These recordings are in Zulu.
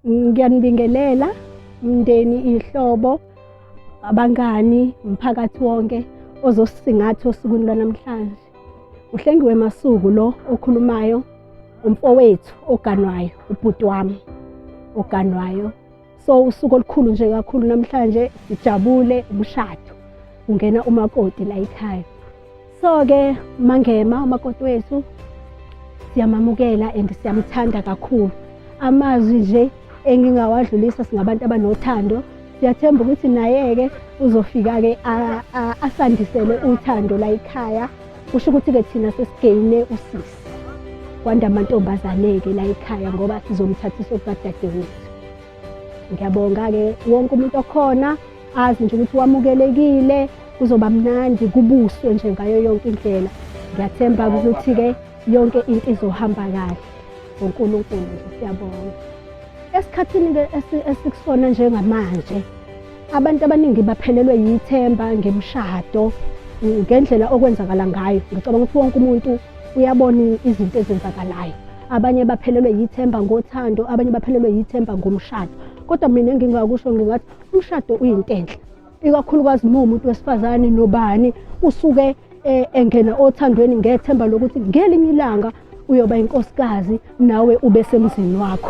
Ngiyanibingelela umndeni, ihlobo, abangani, umphakathi wonke ozosisingatha osukwini lwanamhlanje. Uhlengiwe Masuku lo okhulumayo, umfowethu oganwayo, ubhuti wami oganwayo. So usuku olukhulu nje kakhulu namhlanje, sijabule umshado. Ungena umakoti la ekhaya. So-ke Mangema umakoti wethu siyamamukela and siyamthanda kakhulu. Amazwi nje engingawadlulisa, singabantu abanothando, siyathemba ukuthi naye-ke uzofika-ke asandisele uthando la ekhaya. Kusho ukuthi-ke thina sesigeyine usisi kwanda amantombazane-ke la ekhaya ngoba sizomthathisa okukadadewethu. Ngiyabonga-ke wonke umuntu okhona, azi nje ukuthi wamukelekile, kuzoba mnandi, kubuswe nje ngayo yonke indlela. Ngiyathemba ukuthi-ke yonke into izohamba kahle ngoNkulunkulu nje, siyabonga. Esikhathini-ke esikusona njengamanje, abantu abaningi baphelelwe yithemba ngemishado, ngendlela okwenzakala ngayo. Ngicabanga ukuthi wonke umuntu uyabona izinto ezenzakalayo. Abanye baphelelwe yithemba ngothando, abanye baphelelwe yithemba ngomshado. Kodwa mina engingakusho, ngingathi umshado uyinto enhle, ikakhulukazi uma umuntu wesifazane nobani usuke engena othandweni ngethemba lokuthi ngelinye ilanga uyoba inkosikazi nawe ube semzini wakho.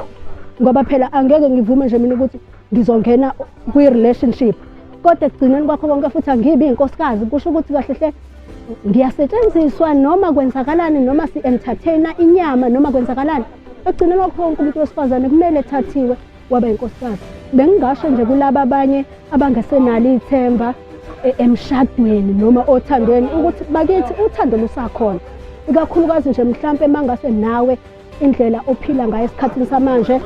Ngoba phela angeke ngivume nje mina ukuthi ngizongena kwi-relationship kodwa ekugcineni kwakho konke futhi angibi inkosikazi. Kusho ukuthi kahle hle ngiyasetshenziswa noma kwenzakalani, noma si-entertaina inyama noma kwenzakalani. Ekugcineni kwakho konke umuntu wesifazane kumele ethathiwe waba inkosikazi. Bengingasho nje kulaba abanye abangasenalo ithemba emshadweni noma othandweni ukuthi bakithi uthando lusakhona, ikakhulukazi nje mhlampe mangase nawe indlela ophila ngayo esikhathini samanje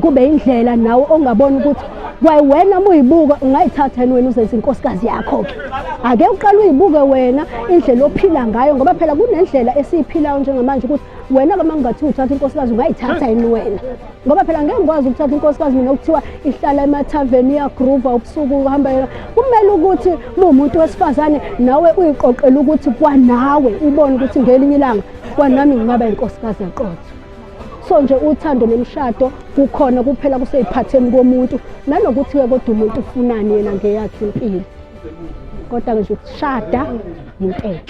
kube indlela nawe ongabona ukuthi kwaye wena uma uyibuka ungayithatha yini wena uzenze inkosikazi yakho-ke. Ake uqale uyibuke wena indlela ophila ngayo, ngoba phela kunendlela esiyiphilayo njengamanje ukuthi wena-ke uma kungathiwa uthatha inkosikazi ungayithatha yini wena, ngoba phela ngeke ngikwazi ukuthatha inkosikazi mina okuthiwa ihlala emathaveni, iyagroova ubusuku, uhamba yona. Kumele ukuthi uma umuntu wesifazane nawe uyiqoqele ukuthi kwanawe ubone ukuthi ngelinye ilanga kwanami ngingaba inkosikazi eqotho. So nje uthando nemishado kukhona, kuphela kuseyiphatheni komuntu nanokuthi-ke kodwa umuntu ufunani yena ngeyakhe impilo. Kodwa nje ukushada yinto enhle.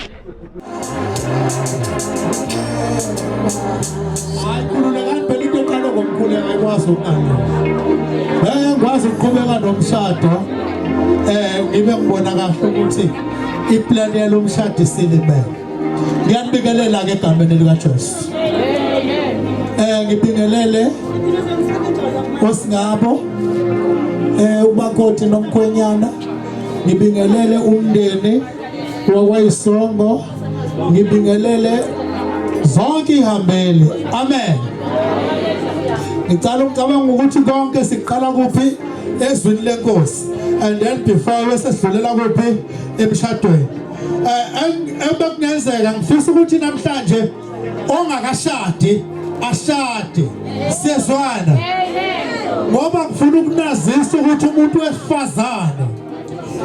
Hayi, khululekani phela, into eqala ngomkhuleko ayikwazi ukungalungi. Ngeke ngikwazi ukuqhubeka nomshado ngibe ngibona kahle ukuthi iplan yalo mshado isilimele. Ngiyanibingelela ke egameni likaJesu. Ngibingelele osingabo umakoti nomkhwenyana, ngibingelele umndeni wakwayisongo, ngibingelele zonke ihambeli. Amen. Ngicela ukucabanga ukuthi konke siqala kuphi? Ezwini lenkosi, and then before bese sidlulela kuphi? Emshadweni. Ebekungenzeka ngifisa ukuthi namhlanje ongakashadi ashade, siyezwana, ngoba ngifuna ukunazisa ukuthi umuntu wesifazane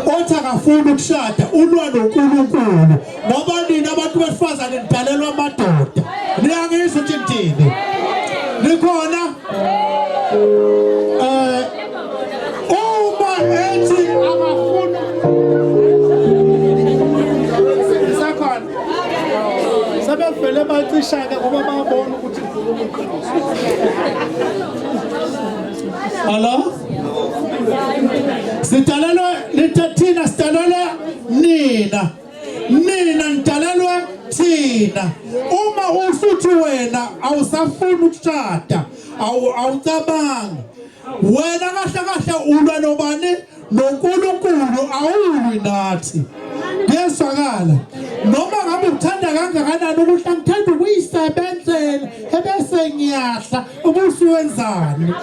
othi akafuni ukushada ulwa noNkulunkulu, ngoba nina abantu besifazane nidalelwa amadoda. Niyangizwa ukuthi ngithini? Nikhona? Uma ethi akafuni sakhona, sebevele bacisha-ke ngoba babona ukuthi ngikhuluma iqiniso. Hello? Sidalelwe thina, sidalelwe nina, nina nidalelwe thina. Uma usuthi wena awusafuni ukushada, awucabangi wena kahle kahle ulwa nobani? NoNkulunkulu, awulwi nathi. Kuyezwakala? Noma ngabe uthanda kangakanani ukuthi angithanda ukuyisebenzela ebese ngiyahla, ubusuwenzani?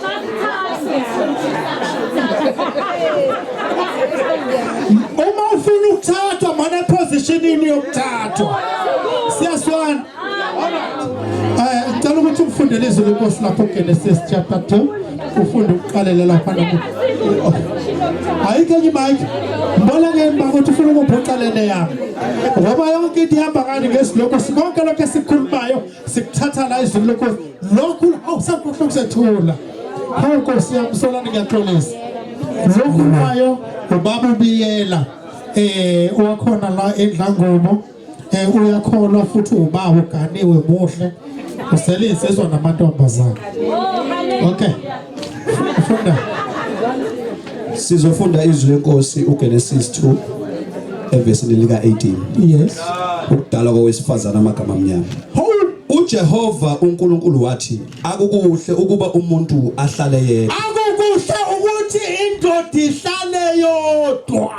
Uma ufuna ukuthathwa, mana epositionini yokuthathwa. Siyaswana? Ngicela ukuthi ufundele izwi lenkosi lapho Genesis chapter 2, ufunde ukuqalela lapha noma ayikho enye mic. Ngibona ngemva ukuthi ufuna ukuphuca lene yami, ngoba yonke into ihamba ngani ngesilokho. Konke lokho esikhulumayo sikuthatha la izwi lenkosi. Lokhu awusakhohlwa ukusethula. Hawu Nkosi yami solani ngiyaxolisa. Lokhulumayo ubaba uBiyela owakhona la eNdlangubo uyakholwa futhi ubaba uganiwe muhle usele insizwa namantombazana. Okay. Funda. Sizofunda izwi lenkosi uGenesis 2 evesini lika 18. Yes. Ukudalwa kowesifazana amagama amnyama. UJehova uNkulunkulu wathi akukuhle ukuba umuntu ahlale yedwa. Akukuhle ukuthi indoda ihlale yodwa.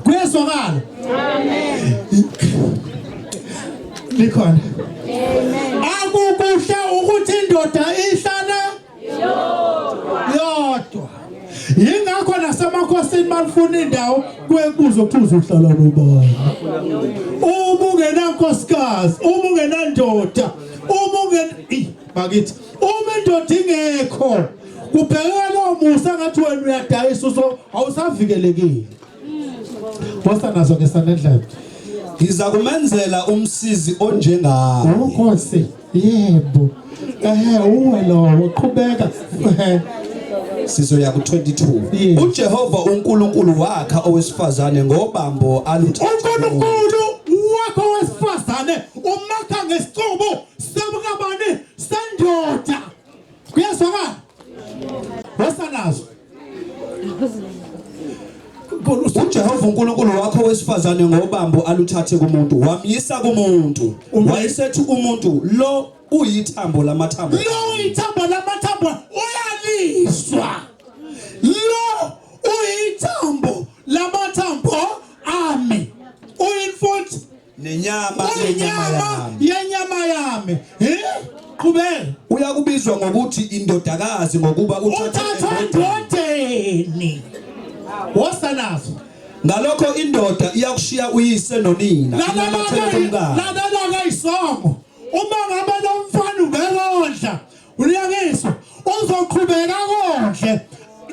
Kuyezwakala? Amen. Nikhona. Amen. Akukuhle ukuthi indoda ihlale yodwa. Yingakho nasemakhosini balifuna indawo kuye kubuzwa ukuthi uzohlala nobani. Uma ungenankosikazi, uma ungenandoda, uma ungen bakithi, uma indoda ingekho kubhekeka lowo musa ngathi wena uyadayisa uso awusavikelekile. Bosa nazo ke sanendlebe. Ngiza kumenzela umsizi onjengaye. Nkosi, yebo. Uwe lowo qhubeka. Sizoya ku-22. Yes. UJehova uNkulunkulu wakha owesifazane ngobambo aluthatha. uNkulunkulu wakho wesifazane umakha ngesicubu sebukabani sendoda. Kuyezwakala? Wesanazo. UJehova uNkulunkulu wakho owesifazane ngobambo aluthathe kumuntu wamyisa kumuntu. Wayesethi umuntu lo uyithambo lamathambo. Lo uyithambo lamathambo uyaliswa. Lo uyithambo lamathambo ami. Uyini futhi? Nenyama yenyama Uyinyama yami. yenyama yami. Qhubeka. Uyakubizwa ngokuthi indodakazi ngokuba Uthathwa uthathwe endodeni. endodeni. Wosanazo. Ngalokho indoda iyakushiya uyise nonina. inamathele kumkayo. Lalela ke isongo. Uma ngabe lo mfana ubekondla, uyakiswa, uzoqhubeka kondle.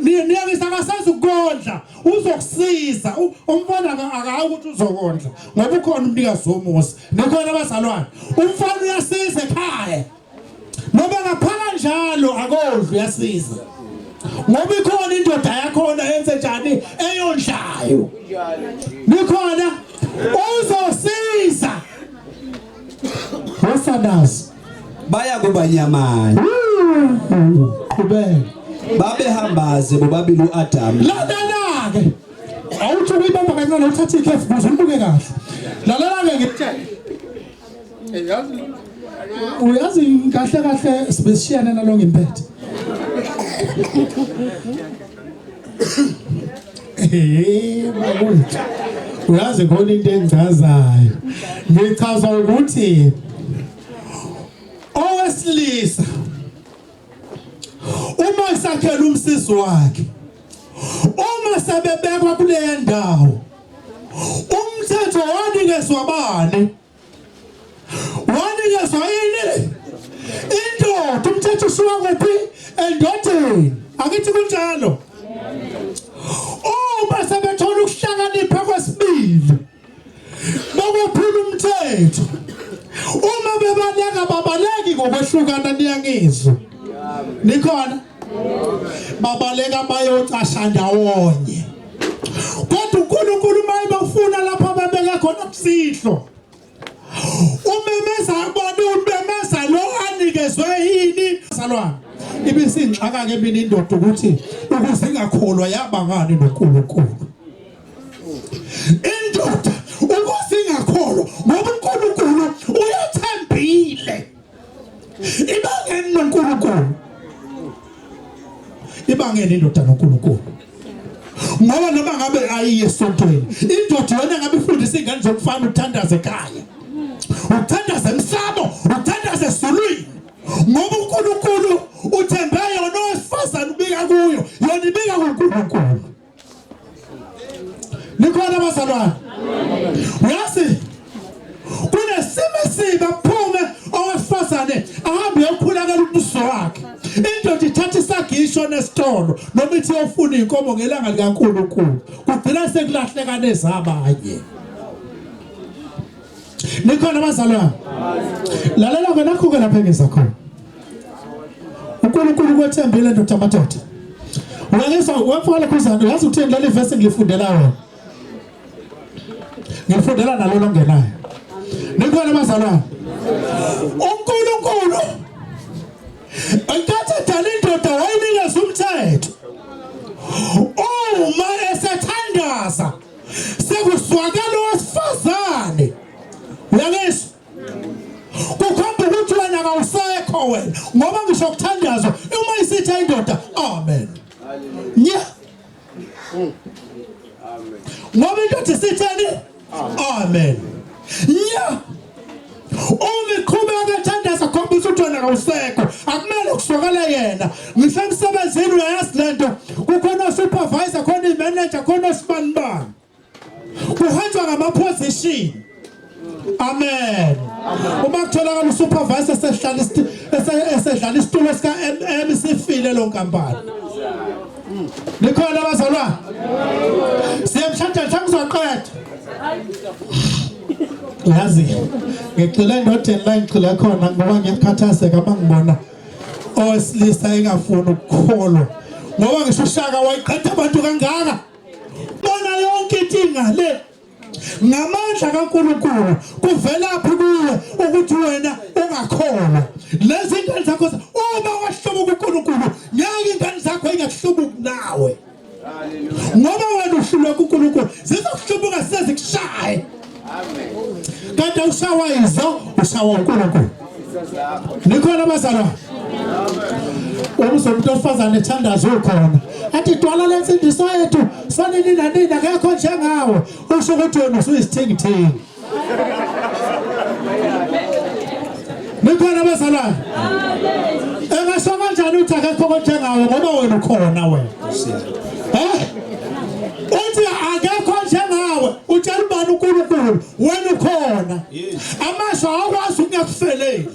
Niyakisa akasazi ukondla, uzokusiza. Umfana akayi ukuthi uzokondla ngoba ukhona umnikazi womuzi. Nikhona abazalwane. Umfana uyasiza ekhaya. Noma ngaphaka njalo akodli uyasiza. Ngoba ikhona indoda yakhona yenze njani eyondlayo. Nikhona uzosiza. Wosanazo. Baya kuba nyamanye. Qhubeka. Babehambaze bobabili uAdam. Lalela ke. Awuthi ukuyibamba kancane uthathe ikhefu ukuze ulibuke kahle. Lalela ke ngikutshele. Uyazi kahle kahle sibesishiyana nalo ngimphethe. Bakuthi. Uyazi khona into engichazayo. Ngichaza ukuthi owesilisa uma esakhela umsizi wakhe, uma sebebekwa kule ndawo, umthetho wanikezwa bani? Wanikezwa yini? Indoda. Umthetho usuka kuphi? Endodeni. Akithi kunjalo? Uma sebethola ukuhlakanipha kwesibili bokwephula umthetho, uma bebaleka babaleki ngokwehlukana. Niyangizwa? Nikhona? Babaleka bayocasha ndawonye. Kodwa uNkulunkulu uma ebafuna lapha ababeka khona ubusihlo, umemeza bani? Umemeza lo anikezwe yini? Salwana ibisingxaka ke mina indoda ukuthi ukuze ingakholwa yabangani noNkulunkulu. Indoda ukuze ingakholwa ngoba uNkulunkulu uyathembile. Ibangeni noNkulunkulu. Ibangeni indoda noNkulunkulu. Ngoba noma ngabe ayiye esontweni, indoda yona ngabe ifundisa ingane zokufana ukuthandaza ekhaya, ukuthandaza emsamo, ukuthandaza esizulwini. Ngoba uNkulunkulu uthembe yona owesifazane ubika kuyo, yona ibika kuNkulunkulu. Nikhona abazalwane? Uyazi kunesimo esibi, aphume owesifazane ahambe yokhulekela umbuso wakhe, indoda ithatha isagisho nesitolo noma ithi yofuna inkomo ngelanga likaNkulunkulu, kugcina sekulahleka nezabanye. Nikhona abazalwane? Lalela ke nakho ke lapha engiza khona. uNkulunkulu kwethembile ndoda madoda. Uyangizwa wemfana khuzana uyazi uthini leli verse ngilifundela wena. Ngifundela nalo longenayo. Nikhona bazalwane. UNkulunkulu enkathi edala indoda wayinikeza umthetho. Uma esethandaza sekuzwakala owesifazane. Uyangizwa? Kukhomba ukuthi wena kawusekho wena ngoba ngisho kuthandazwa uma isitha indoda amen. Nya. Ngoba indoda isitheni? Amen. Nya. Uma iqhubeka ethandaza khombisa ukuthi wena kawusekho akumele kusokela yena ngisho emsebenzini uyayazi lento kukhona supervisor khona i-manager khona osibanibani kuhanjwa ngama-position amen uma kutholakala usupervisor esehlala esedlala isitulo sika-mm sifile lo nkampani nikhona abazalwane siyemshadela sengizoqeda yazi ngigxile endodeni la ngigxile khona ngoba ngiyakhathazeka uma ngibona owesilisa engafuni ukukholwa ngoba ngisho ushaka wayiqhatha abantu kangaka bona yonke inkinga le ngamandla kaNkulunkulu kuvelaphi kuwe ukuthi wena ungakholwa lezi ingane zakho uma wahlubuka uNkulunkulu ngeke ingane zakho ingakuhlubuki nawe ngoba wena uhlulwe kuNkulunkulu zizokuhlubuka sezikushaye kanti awushawa yizo ushawa uNkulunkulu nikhona abazalwane umzwa umuntu wesifazane ethandaza ukhona athi dwala lensindiso yethu sanini nanini akekho njengawe usho ukuthi wena usuyisithingithingi nikhona abazalwane engasho kanjani ukuthi akekho njengawe ngoba wena ukhona wena eh uthi akekho njengawe utshela ubani uNkulunkulu wena ukhona amazwi awakwazi ukungakufeleli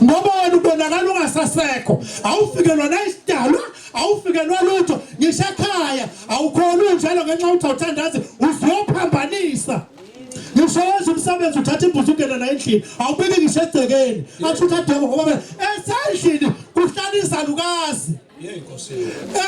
ngoba wena ubonakala ungasasekho awufikelwa nayisidalwa awufikelwa lutho ngisho ekhaya awukhona unjalo ngenxa yokuthi awuthandazi uzophambanisa ngisho wenza umsebenzi uthatha imbuzi ungena nayo endlini awubiki ngisho egcekeni athi uthathe ngoba esendlini kuhlala izalukazi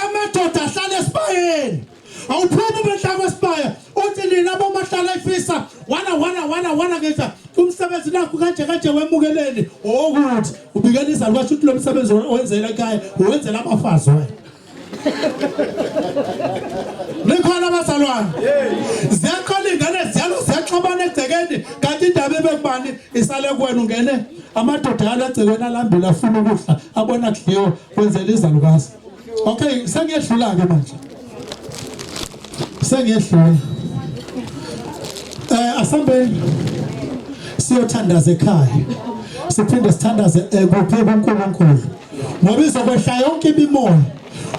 Amadoda ahlala esibayeni. Awuphumi ubenhla kwesibaya uthi nina bomahlala efisa wana wana wana wana ngenza umsebenzi nakho kanje kanje wemukeleni owokuthi ubikela izalukazi ukuthi lo msebenzi owenzela ekhaya uwenzela abafazi wena. Nikhona abazalwane. Ziyaqala ingane ziyalo ziyaxabana egcekeni kanti indaba ebekubani isale kuwena ungene amadoda yalo egcekeni alambile afuna ukudla abona kudliwa kwenzela izalukazi. Okay, sengiyedlula ke manje. Sengiyedlula. Eh asambeni siyothandaza ekhaya. Siphinde sithandaze ekuphi kuNkulunkulu. Ngoba izokwehla yonke imimoya.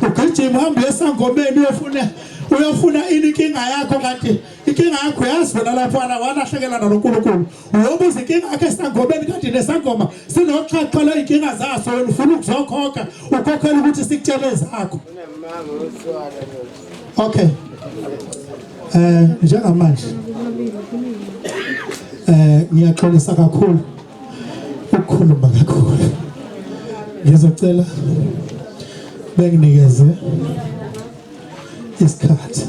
Ugijima uhambe esangomeni uyofuna uyofuna ini inkinga yakho kanti inkinga yakho uyazi wena lapho walahlekelana noNkulunkulu. Uyobuza inkinga yakho esangomeni kanti nesangoma sinoxhaxha ley'nkinga zaso wena ufuna ukuzokhokha ukhokhela ukuthi sikutshele ezakho. Okay. Eh njengamanje eh ngiyaxolisa kakhulu ukukhuluma kakhulu. Ngizocela benginikeze isikhathi.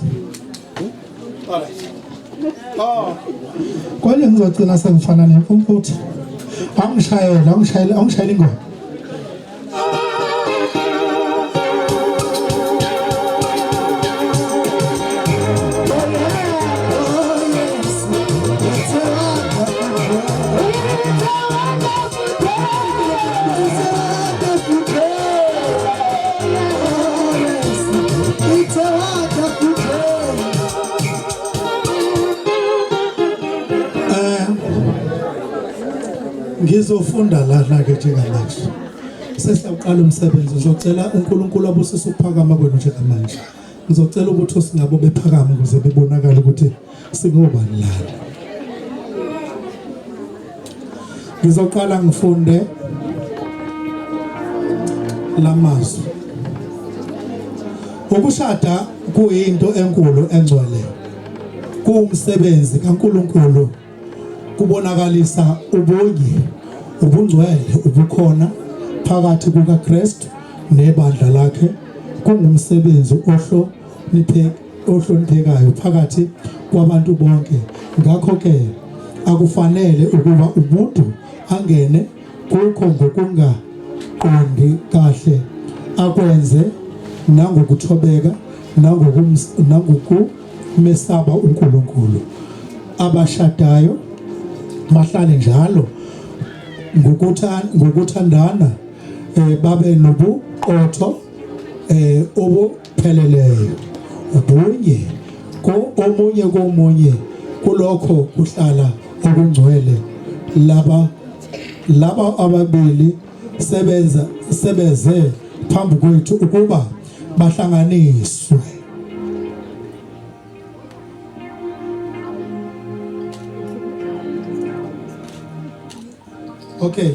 Oh. Konje ngizogcina sengifana nempumputhe. Angishayela, angishayela, angishayela ingoma. Ngizofunda lana ke njengamanje. Sesiyaqala umsebenzi ngizocela uNkulunkulu abusise ukuphakama kwenu njengamanje. Ngizocela ukuthi osingabo bephakama ukuze bebonakale ukuthi singobani lana. Ngizoqala ngifunde lamazwi. Ukushada kuyinto enkulu engcwele. Kuwumsebenzi kaNkulunkulu kubonakalisa ubunye, ubungcwele, ubukhona phakathi kukaKristu nebandla lakhe kungumsebenzi ohloniphekayo phakathi kwabantu bonke. Ngakho-ke akufanele ukuba umuntu angene kukho ngokungaqondi kahle, akwenze nangokuthobeka nangokumesaba uNkulunkulu. Abashadayo bahlale njalo ngokuthandana, babe nobuqotho obupheleleyo, ubunye omunye komunye, kulokho kuhlala okungcwele. Laba ababili sebeze phambi kwethu ukuba bahlanganiswe. Okay,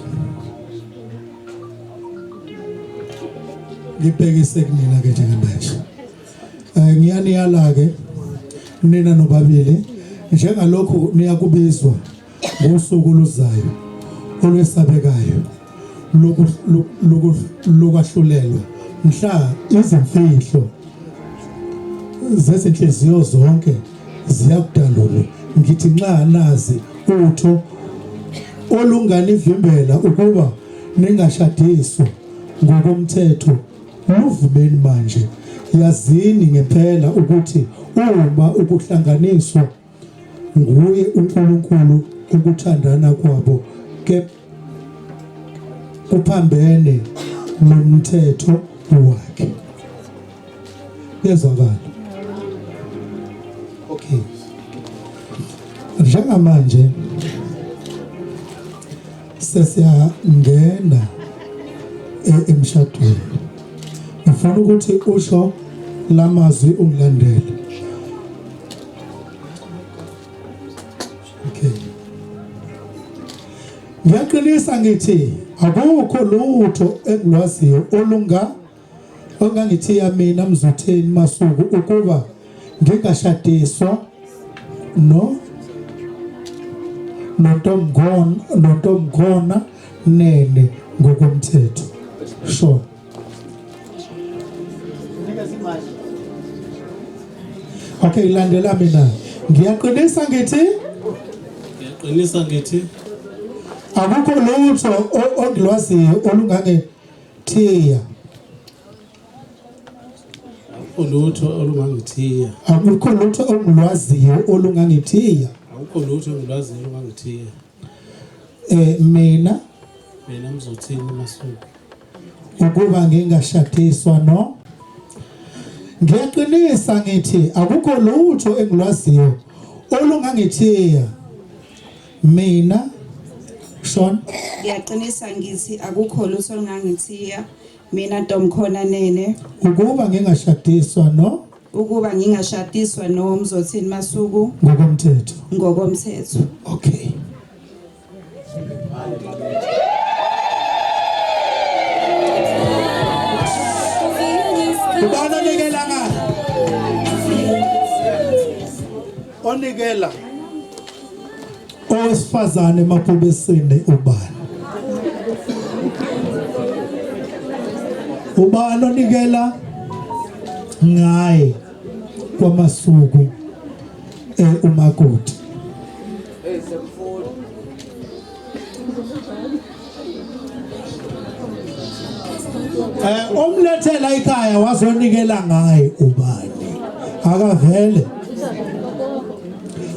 ngibhekise kunina ke njengamanje. Ngiyaniyala ke nina nobabili, njengalokhu niyakubizwa ngosuku oluzayo olwesabekayo lokwahlulelwa, mhla izimfihlo zezinhliziyo zonke ziyakudalulwa. Ngithi nxa nazi utho olunganivimbela ukuba ningashadiswa ngokomthetho, luvumeni manje. Yazini ngempela ukuthi uma ukuhlanganiswa nguye uNkulunkulu ukuthandana kwabo ke kuphambene nomthetho wakhe. Kuyezwakala? Okay, njengamanje sesiyangena emshadweni. Ngifuna ukuthi usho lamazwi ungilandele. Okay, ngiyaqinisa ngithi akukho lutho engilwaziyo olunga ongangithiya mina Mzotheni Masuku ukuba ngingashadiswa no noNtomkhona Nene ngokomthetho. Sure. Okay, landela mina. Ngiyaqinisa ngithi Ngiyaqinisa ngithi akukho lutho ongilwaziyo olungangithiya. Akukho lutho olungangithiya. Akukho lutho ongilwaziyo olungangithiya. Akukho lutho engilwaziyo olungangithiya. Mina Mina Mzothini Masuku ukuba ngingashadiswa no. Ngiyaqinisa ngithi akukho lutho engilwaziyo olungangithiya mina Sean. Ngiyaqinisa ngithi akukho lutho olungangithiya mina Ntomkhona Nene ukuba ngingashadiswa no ukuba ngingashadiswa no Mzothini Masuku ngokomthetho. Ngokomthetho. Okay. Ubani onikela nga? Onikela owesifazane emabhubesini ubani? Ubani onikela ngaye kwaMasuku umakoti? Omlethela ikhaya wazonikela ngaye ubani? Akavele.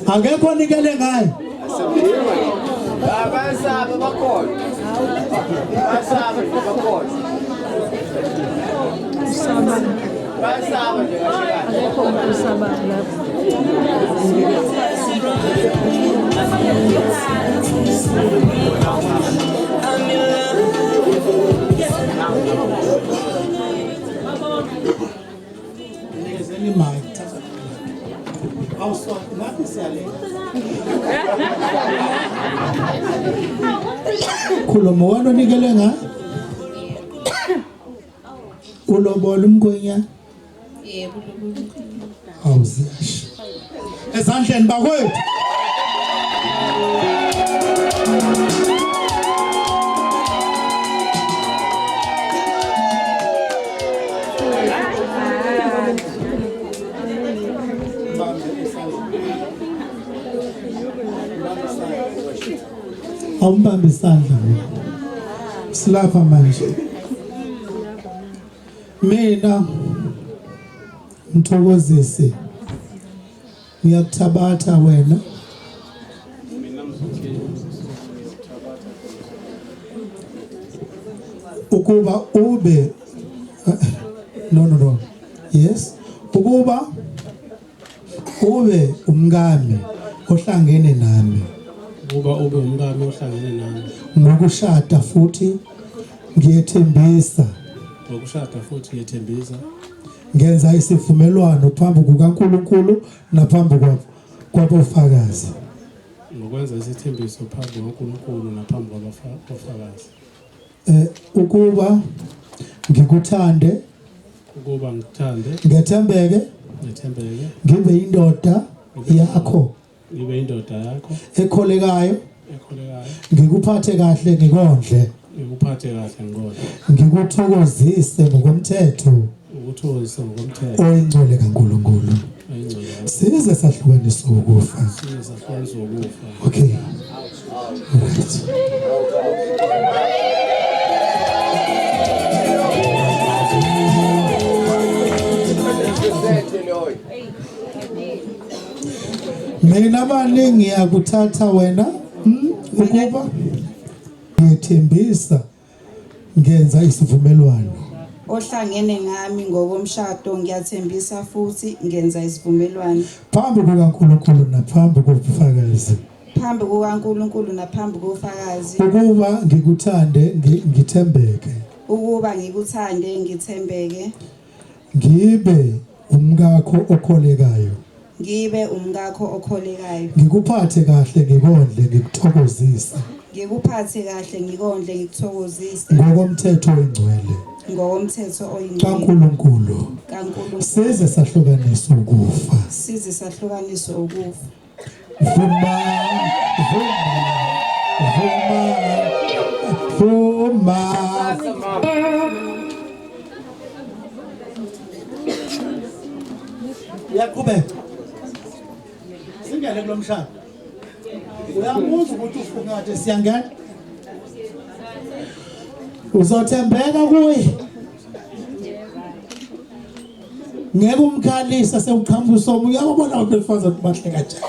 Akekho onikele ngaye. Bayasaba bakhona. Bayasaba nje bakhona. Bayasaba nje kahle kahle. Akekho umuntu osabayo lapho. Nikezeni mic. Awuso nathi siyalenga. Khuluma wena onikele nga? Ulobola umkhwenyana? Yebo, ulobola umkhwenyana. Awuziyasha. Ezandleni bakwethu. Awumbambe isandla. Silapha manje. Mina Mthokozisi ngiyakuthabatha wena. Ukuba ube no no no yes ukuba ube umkami ohlangene nami Ukuba ube umkami ohlangene nami. Ngokushada futhi ngiyethembisa. Ngokushada futhi ngiyethembisa. Ngenza isivumelwano phambi kukaNkulunkulu naphambi kwabofakazi. Ngokwenza isithembiso phambi kukaNkulunkulu naphambi kwabafakazi. Ukuba ngikuthande, ukuba ngikuthande, ngethembeke, ngethembeke, ngibe indoda yakho, ngibe indoda yakho ekholekayo, ekholekayo, ngikuphathe kahle ngikondle, ngikuphathe kahle ngikondle, ngikuthokozise ngokomthetho, ngikuthokozise ngokomthetho oyingcwele kaNkulunkulu, oyingcwele, size sahlukaniswe ukufa, size sahlukaniswe ukufa. Okay, right. Mina bani ngiyakuthatha wena ukuba ngiyethembisa ngenza isivumelwano ohlangene ngami ngokomshado, ngiyathembisa futhi ngenza isivumelwano phambi kukaNkulunkulu naphambi kobufakazi, phambi kukaNkulunkulu naphambi kofakazi, ukuba ngikuthande ngithembeke, ukuba ngikuthande ngithembeke, ngibe umkakho okholekayo, ngibe umkakho okholekayo, ngikuphathe kahle ngikondle ngikuthokozise, ngikuphathe kahle ngikondle ngikuthokozise, ngokomthetho oyingcwele, ngokomthetho oyingcwele kaNkulunkulu, kaNkulunkulu, size sahlukaniswe ukufa, size sahlukaniswe ukufa. Vuma, vuma, vuma, vuma. Uyaqhubeka. Singene kulomshado. Uyamuzwa ukuthi ufungathi siyangena. Uzothembeka kuye. Ngeke umkhalisa sewuqhamuka usomo, uyabona abantu besifazane bahle kanjani.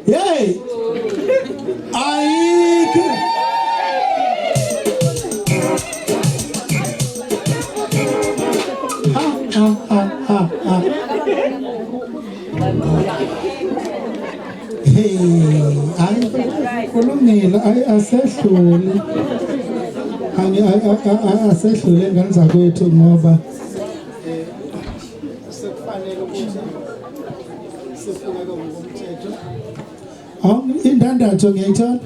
Hey! Ayikho. Ha ha ha ha ha. Hey, ayi kulungile, ayi asehlule. Asehlule ngane zakwethu ngoba sekufanele ukuthi sifuneke ngokomthetho. Indandatho ngiyayithola.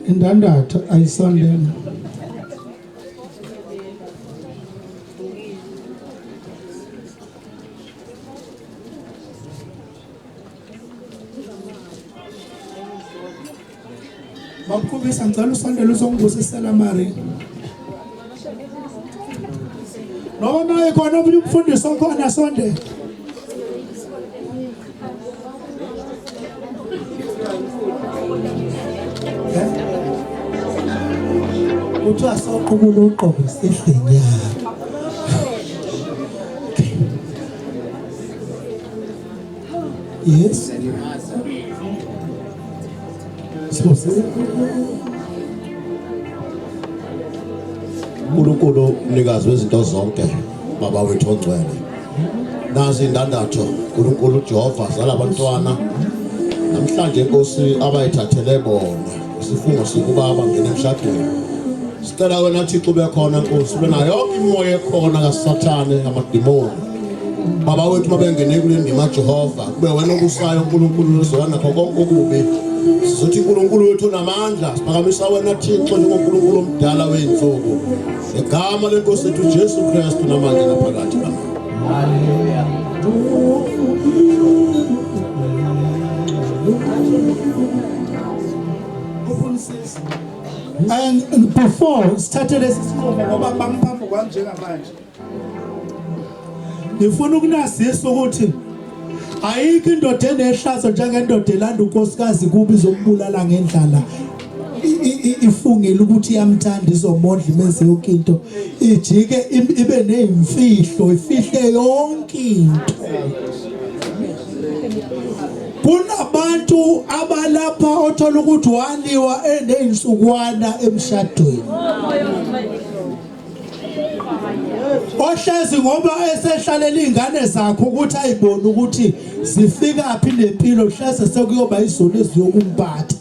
Indandatho ayisondele. Bamkhubisa ngicela usondele uzongibusisela Mari. Noma naye khona omunye umfundisi okhona asondele. Kuthiwa soqubula uqobo sidle inyama. Yes. uNkulunkulu mnikazi wezinto zonke, baba wethu ongcwele, nazi indandatho uNkulunkulu uJehova zalabantwana namhlanje inkosi abayithathele bona isifungo sikuba bangena emshadweni. Sicela wena Thixo ube khona Nkosi, ube nayo yonke imimoya ekhona kaSathane amadimoni. Baba wethu mabengene kule ndima Jehova, kube wena obusayo uNkulunkulu uzona nakho konke okubi. Sizothi uNkulunkulu wethu unamandla, siphakamisa wena Thixo njengoNkulunkulu omdala wey'nsuku. Ngegama lenkosi yethu Jesu Kristu namanje naphakade. Amen. Hallelujah. Open sis. And before sithathe lesi sinqumo ngoba bangiphambi kwami njengamanje. Ngifuna ukunazisa ukuthi ayikho indoda enehlazo njengendoda elanda unkosikazi kubi izombulala ngendlala. Ifungile ukuthi iyamthanda izomondla imenze yonke into ijike ibe nezimfihlo ifihle yonke into. Kunabantu abalapha othola ukuthi waliwa enezinsukwana emshadweni. Ohlezi ngoba esehlalela izingane zakhe ukuthi ayibone ukuthi zifika phi nempilo hleze sekuyoba izona eziyokumphatha.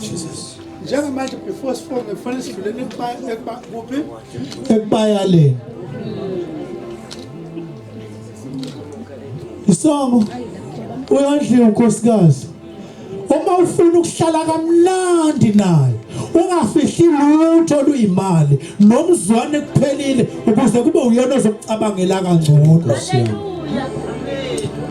Jesus. Njengamanje before sifunge kufanele sidlulele kuphi? Ekubayaleni. Isongo uyondliwa unkosikazi. Uma ufuna ukuhlala kamnandi naye ungafihli lutho oluyimali nomzwane kuphelile ukuze kube uyena ozokucabangela kangcono.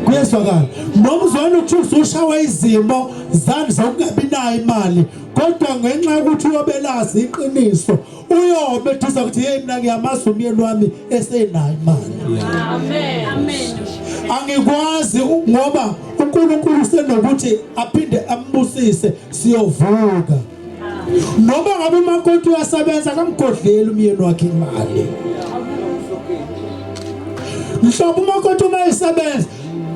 Kuyezwakala. Nomzwane uthi uzushawa izimo zami zokungabi nayo imali kodwa ngenxa yokuthi uyobelazi iqiniso uyobe eduza ukuthi hey mina ngiyamazi umyeni wami esenayo imali. Amen. Amen. Angikwazi ngoba uNkulunkulu usenokuthi aphinde ambusise siyovuka. Noma ngabe umakoti uyasebenza akamgodleli umyeni wakhe imali. Mhlobo umakoti uma esebenza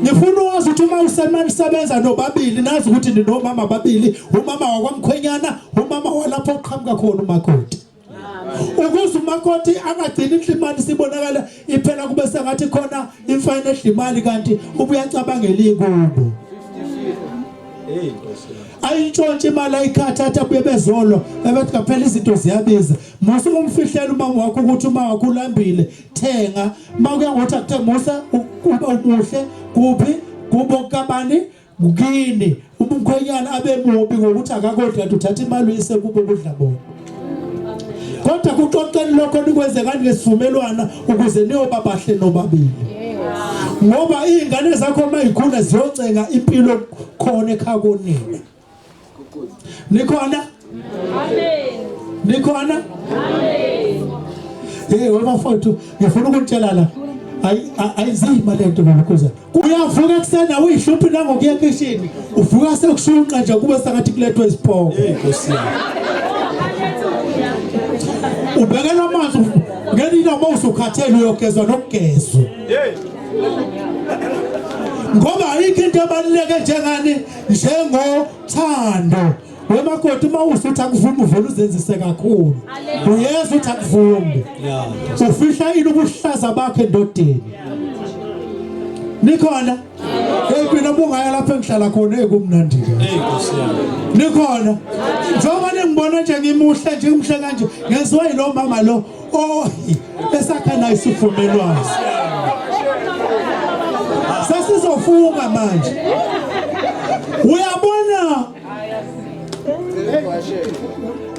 ngifuna uwazi ukuthi uma usemani sebenza nobabili nazi ukuthi ninomama ababili umama wakwamkhwenyana umama walapho oqhamuka khona umakoti. Ukuze umakoti angagcini inhlimali sibonakala iphela kube sengathi khona imfana edla imali kanti ubuyacabangela ikubo. Ayintshontshe imali ayikhatha athi abuye bezolo ebethi ngaphela izinto ziyabiza. Musa ukumfihlela umama wakho ukuthi uma wakho ulambile thenga makuya ngokuthi akuthe musa ukuba umuhle kuphi kubo kabani kini umkhwenyana abe mubi ngokuthi akakodli kanti uthatha imali uyise kubo kudla bona. Kodwa kuxoxeni lokho nikwenze kanti ngesivumelwana ukuze niyoba bahle nobabili. Ngoba izingane zakho uma ikhula ziyoncenga impilo khona ekhaya konina. Nikhona? Amen. Nikhona? Amen. Hey webafowethu ngifuna ukunitshela la. Ayizima lento lokhuza. Uyavuka ekuseni awuyihluphi nangokuya ekishini. Uvuka sekushunqa nje kube sengathi kulethwe isipoko. Hey Nkosi yami. Ubekela amanzi ngenina uma usukhathele uyogezwa nokugezwa. Ngoba ayikho into ebaluleke njengani njengothando. Wemakoti uma usuthi akuvumi uvele uzenzise kakhulu. Uyeza uthi akuvumi. Ufihla ini ubuhlaza bakhe endodeni. Nikhona? Hey mina bungaya lapha engihlala khona ekumnandi ke. Hey Nkosi yami. Nikhona? Njengoba ningibona nje ngimuhle nje ngimuhle kanje ngenziwa yilo mama lo oh esakha naye isivumelwano. Sesizofunga manje. Uyabona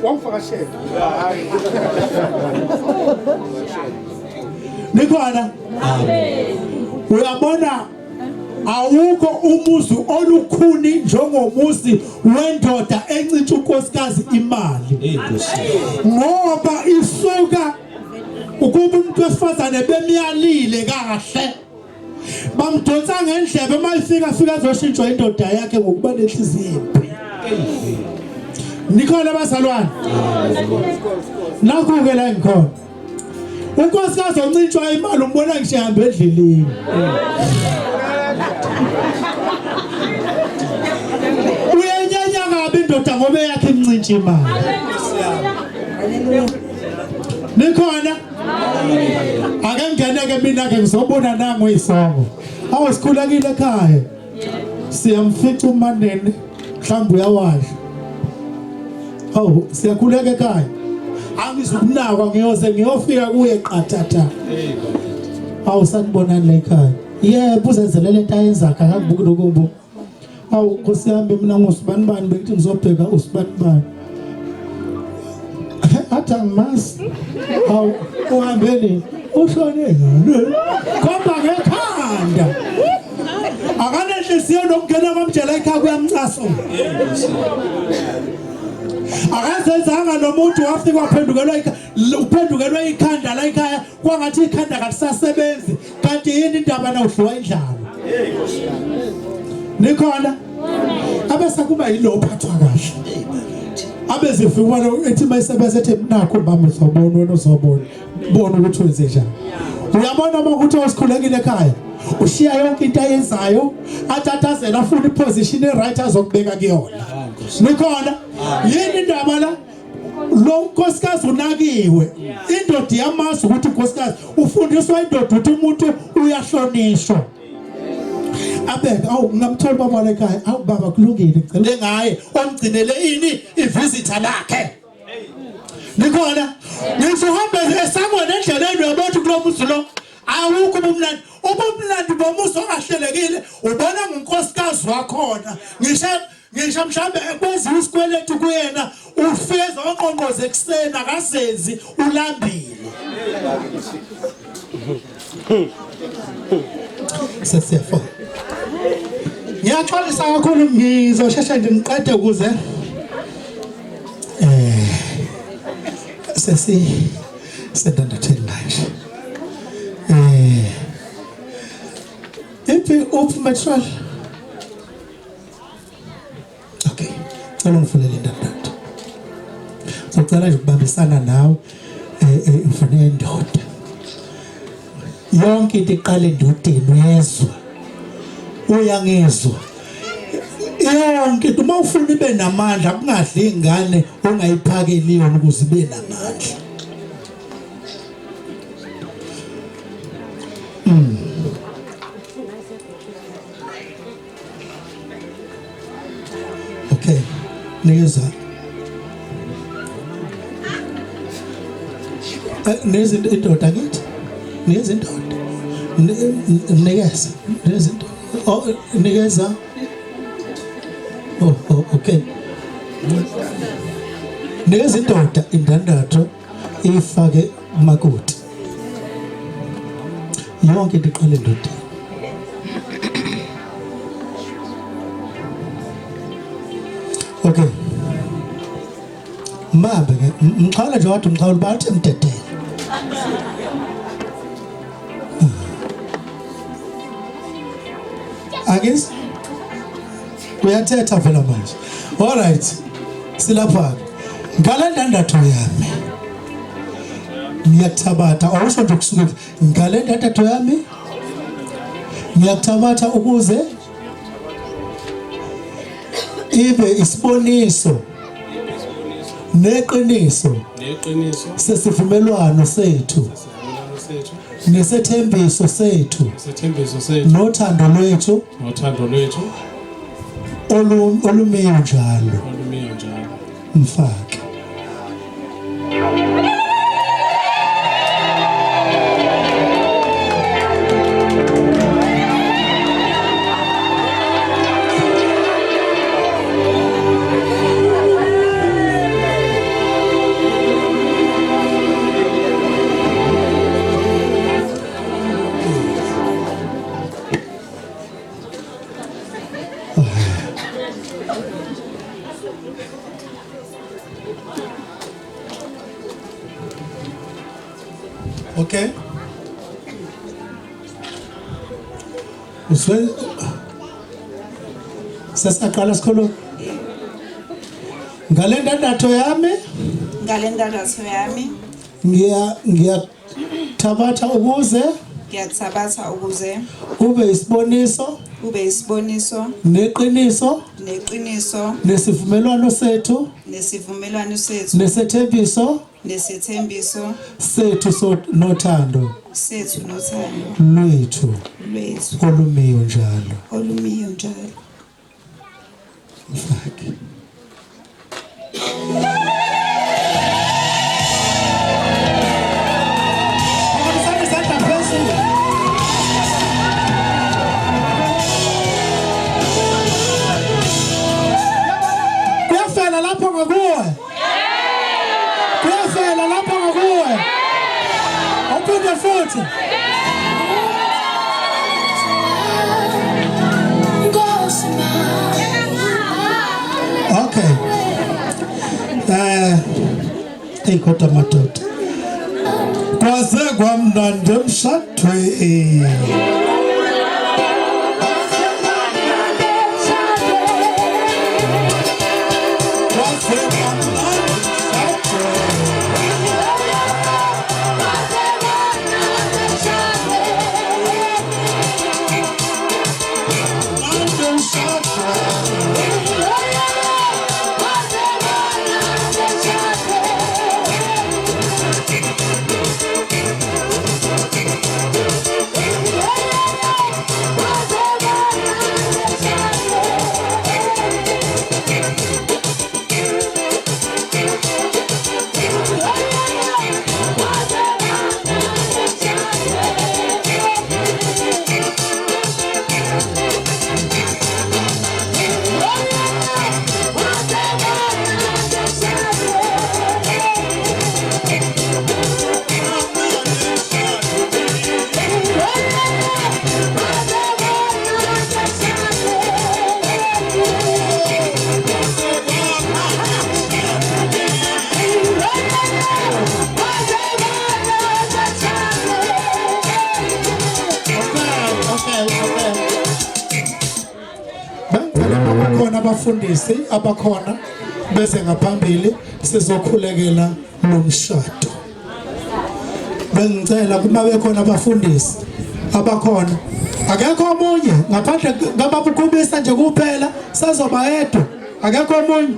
Wangifakashela. Nikhona? Amen. Uyabona awukho umuzi olukhuni njengomuzi wendoda encintsha unkosikazi imali. Hey Nkosi. Ngoba isuka ukuba umuntu wesifazane bemyalile kahle. Bamdonsa ngendlebe uma ifika fika azoshintshwa indoda yakhe ngokuba nenhliziyo embi. Nikhona bazalwane? Nakho ke la ngikhona. Unkosikazi oncintshwa imali umbona ngisho ehamba endleleni. Uyenyanya kabi indoda ngoba eyakhe imncintsha imali. Nikhona? Ake ngene ke mina ke ngizobona nangu isongo. Awu sikhulekile ekhaya. Siyamfica umanene mhlawumbe uyawasha. Awu siyakhuleka ekhaya. Angizukunakwa ngiyoze ngiyofika kuye qathatha. Awu sanibonani la ekhaya. Yebo uzenzele lento ayenzakho akakubuki lokubu. Awu Nkosi yami mina ngusibani bani bengithi ngizobheka usibani bani. Athi angimazi. Awu uhambeni ushone ngani? Khomba ngekhanda. Akanenhliziyo nokungena kwamjela ekhaya kuyamcasula. Akazenzanga nomuntu wafika waphendukelwa uphendukelwe ikhanda la ekhaya kwangathi ikhanda kalisasebenzi kanti yini indaba na udliwa indlala. Nikhona? Abese kuba yilo ophathwa kahle. Abezifika ethi mayisebenza ethi nakho mama uzobona wena uzobona. Bona ukuthi wenze njani. Uyabona uma ukuthi osikhulekile ekhaya ushiya yonke into ayenzayo atatazela afuna iposition e-right azokubeka kuyona. Nikhona? Yini indaba la? Lo nkosikazi unakiwe. Indoda iyamazi ukuthi unkosikazi ufundiswa indoda ukuthi umuntu uyahlonishwa. Abeke awu ngamthola baba la ekhaya awu baba kulungile ngicela ngaye omgcinele ini ivisitor lakhe. Nikhona? Ngisho uhambe esangweni endleleni uyabona ukuthi kulo muzi lo awukho ubumnandi. Ubumnandi bomuzi ongahlelekile ubona ngunkosikazi wakhona. Ngisho mhlambe kwenziwa isikweletu kuyena ufeza onqonqoze ekuseni akazenzi ulambile. Sesiyafona. Ngiyaxolisa kakhulu ngizosheshe nje ngiqede ukuze sesi sendandatheni manje. Iphi uphi metro? Okay. Cela ungivulele indandatho. Socela nje ukubambisana nawe ufune indoda. Yonke into iqala endodeni uyezwa. Uyangizwa. Yonke into uma ufuna ibe namandla kungadli ingane ongayiphakeli yona ukuze ibe namandla. Okay, nikeza. Nikeza indoda kithi. Nikeza indoda. Nikeza. Nikeza indoda. Oh, nikeza. Oh, okay. Nikeza indoda indandatho ifake makoti. Yonke into iqale endodeni. Okay. Mbambe ke mxhawula nje wathi umxhawula bathi mdedele. Akis uyathetha vela manje. All right. Silapha. Ngale ndandatho yami. Ngiyakuthabatha awusho nje kusuke ngale ndandatho yami. Ngiyakuthabatha ukuze ibe isiboniso neqiniso sesivumelwano sethu nesethembiso sethu nothando lwethu olumiyo njalo. Mfake. Okay. Uswe sesaqala sikhuluma. Ngale ndandatho yami, Ngale ndandatho yami ngiyathabatha ukuze ngiyathabatha ukuze kube isiboniso kube isiboniso neqiniso neqiniso nesivumelwano sethu nesivumelwano sethu nesethembiso nesethembiso sethu nothando sethu nothando lwethu lwethu olumiyo njalo olumiyo njalo. Mfake. Kuyafela lapho ngakuwe. Kuyafela lapho ngakuwe. Awuphinde futhi. Okay. Eyi kodwa madoda. Kwaze kwamnandi emshadweni. Kwaze kwamnandi emshadweni. Mnandi emshadweni. Okay. Bengicela abakhona abafundisi abakhona bese ngaphambili sizokhulekela lo mshado. Bengicela kuma bekhona abafundisi abakhona, akekho omunye ngaphandle ngababukhubisa nje kuphela, sazoba yedwa, akekho omunye.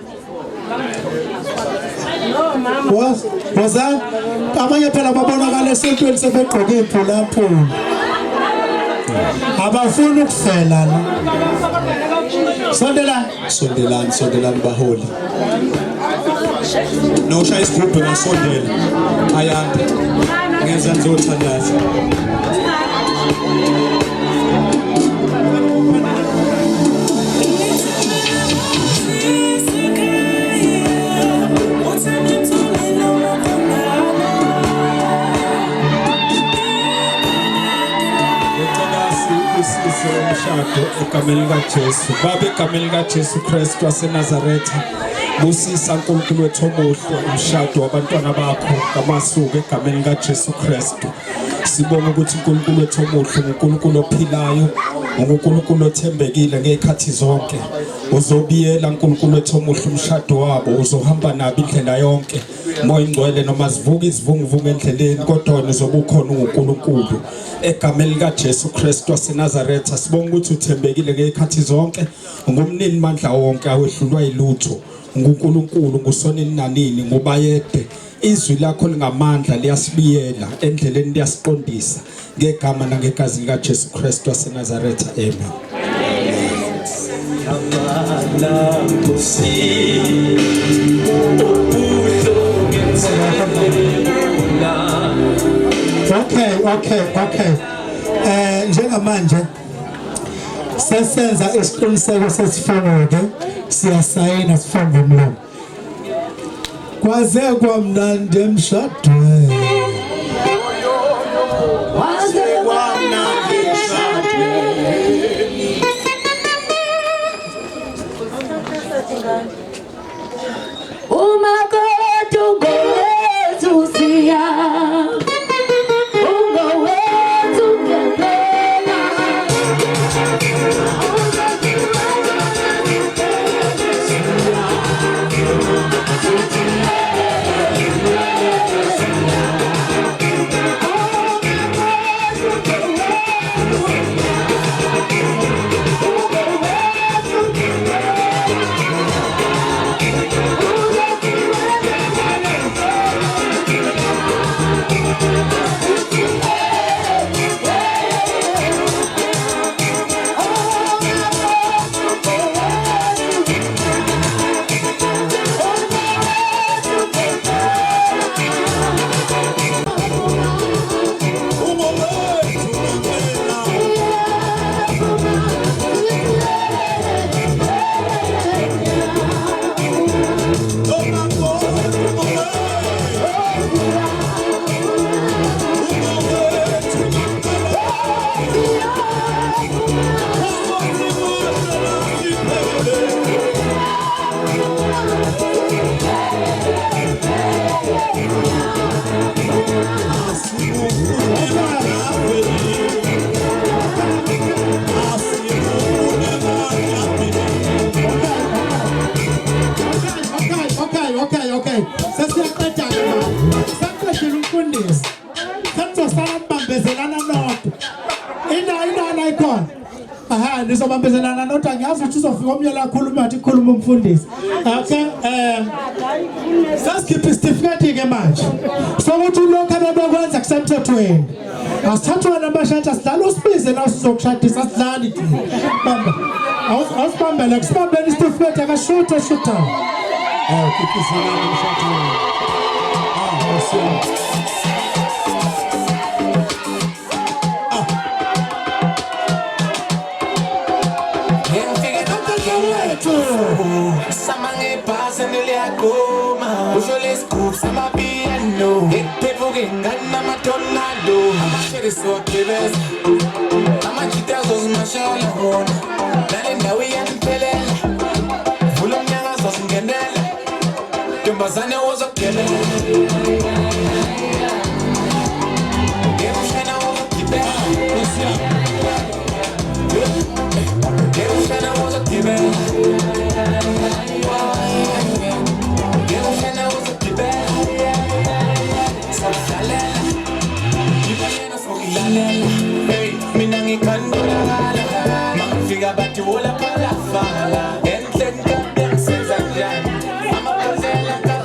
Wozani abanye phela babonakala esontweni sebegqoke iphulaphula, abafuni ukufela la. Sondela. Sondelani, sondelani baholi. Noshaya isigubhu ngasondela. Ayanda. Ngeza ngizothandaza. Ngicela sibusise umshado egameni likaJesu. Baba, egameni likaJesu Kristu waseNazaretha, busisa uNkulunkulu wethu omuhle umshado wabantwana bakho ngamasuku egameni likaJesu Kristu. Sibonga ukuthi uNkulunkulu wethu omuhle uNkulunkulu ophilayo, uNkulunkulu othembekile ngezikhathi zonke. Uzobiyela uNkulunkulu wethu omuhle umshado wabo, uzohamba nabo indlela yonke. Moya ingcwele, noma sivuka izivunguvungu endleleni, kodwa wena uzobe ukhona unguNkulunkulu. Egameni likaJesu Kristu waseNazaretha, sibonga ukuthi uthembekile ngezikhathi zonke, ngumnini mandla wonke, awehlulwa yilutho, nguNkulunkulu ngusonini nanini, ngubayede. Izwi lakho lingamandla, liyasibiyela endleleni, liyasiqondisa, ngegama nangegazi likaJesu Kristu waseNazaretha, amen. Okay. Njengamanje sesenza isiqiniseko sesifungo ke, siyasayina sifungo umlomo. Kwaze kwamnandi emshadweni. Kwaze kwamnandi emshadweni. Umakoti ungowethu siya, ungowethu ngempela. Ngizobambezelana nodwa, ngiyazi ukuthi uzofika omnye la khuluma athi khuluma umfundisi. Okay, sasikhipha isitifiketi ke manje sokuthi lokhu ababekwenza kusemthethweni. Asithathwa namashata, sidlala usibize la sizokushadisa, sidlali thina. Bamba, awusibambele, kusibambele isitifiketi, akashutha shutha. Kukizana umshado. Ah, awesome.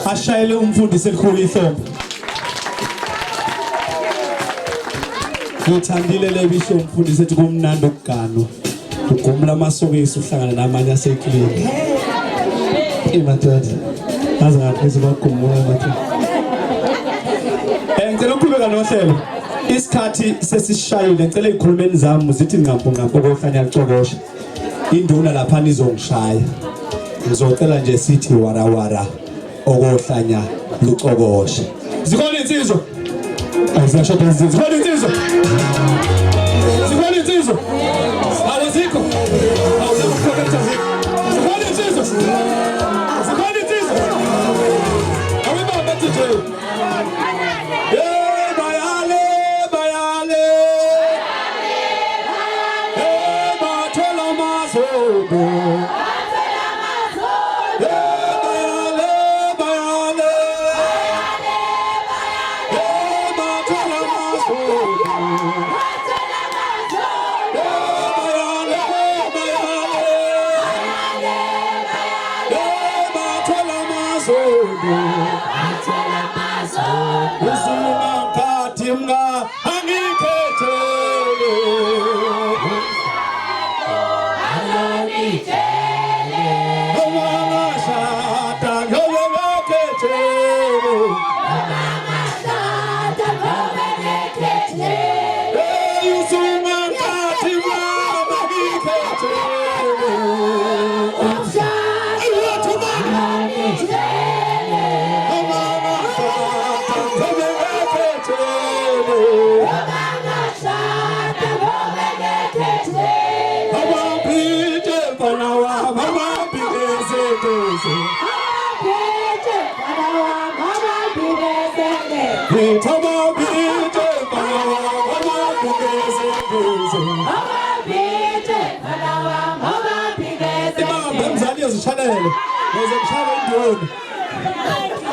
Ashayele umfundisi elikhulu ihlombe. Ngithandile lebisho umfundisi ethi kumnandi ukuganwa. Ugumla amasokisi uhlangana namanye aseklinikhi. Imadoda. Aze ngaphezulu bagumula madoda. Ngicela ukuqhubeka nohlelo. Isikhathi sesishayile, ngicela izikhulumeni zami zithi nqampu nqampu kohlanya licokosha. Induna lapha nizongishaya. Ngizocela nje sithi warawara okohlanya lucokoshe. Zikhona insizwa? Ayizashoda insizwa. Zikhona insizwa? Zikhona insizwa? Awazikho? Awuzikho. Zikhona insizwa? Zikhona insizwa? Awibamba DJ. Hey bayale bayale. Hey bathola mazondo.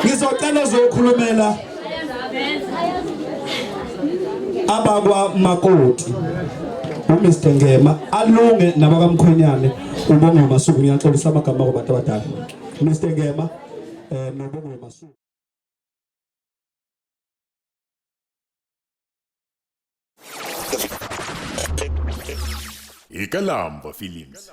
Ngizocela uzokhulumela abakwa Makoti uMr Ngema alunge nabakamkhwenyane ubonge Masuku. Ngiyaxolisa amagama kwabantu abadala. Mr Ngema nobonge Masuku. Ikalamba Films.